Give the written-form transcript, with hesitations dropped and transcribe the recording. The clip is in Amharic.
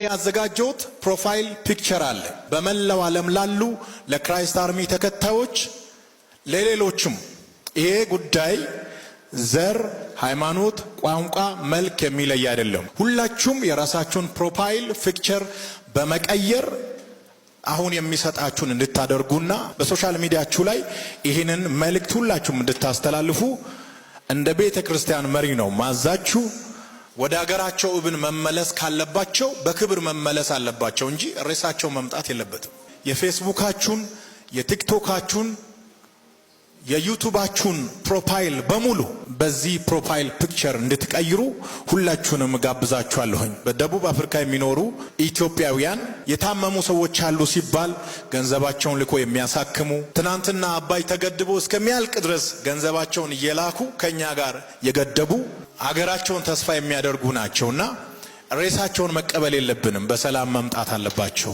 ያዘጋጀሁት profile picture አለ። በመላው ዓለም ላሉ ለ Christ Army ተከታዮች፣ ለሌሎችም ይሄ ጉዳይ ዘር፣ ሃይማኖት፣ ቋንቋ፣ መልክ የሚለይ አይደለም። ሁላችሁም የራሳችሁን profile picture በመቀየር አሁን የሚሰጣችሁን እንድታደርጉና በ social media ችሁ ላይ ይህንን መልእክት ሁላችሁም እንድታስተላልፉ እንደ ቤተ ክርስቲያን መሪ ነው ማዛችሁ። ወደ ሀገራቸው እብን መመለስ ካለባቸው በክብር መመለስ አለባቸው እንጂ ሬሳቸው መምጣት የለበትም። የፌስቡካችሁን፣ የቲክቶካችሁን፣ የዩቱባችሁን profile በሙሉ በዚህ profile picture እንድትቀይሩ ሁላችሁንም ጋብዛችኋለሁኝ። በደቡብ አፍሪካ የሚኖሩ ኢትዮጵያውያን የታመሙ ሰዎች አሉ ሲባል ገንዘባቸውን ልኮ የሚያሳክሙ፣ ትናንትና አባይ ተገድቦ እስከሚያልቅ ድረስ ገንዘባቸውን እየላኩ ከኛ ጋር የገደቡ፣ አገራቸውን ተስፋ የሚያደርጉ ናቸውና ሬሳቸውን መቀበል የለብንም። በሰላም መምጣት አለባቸው።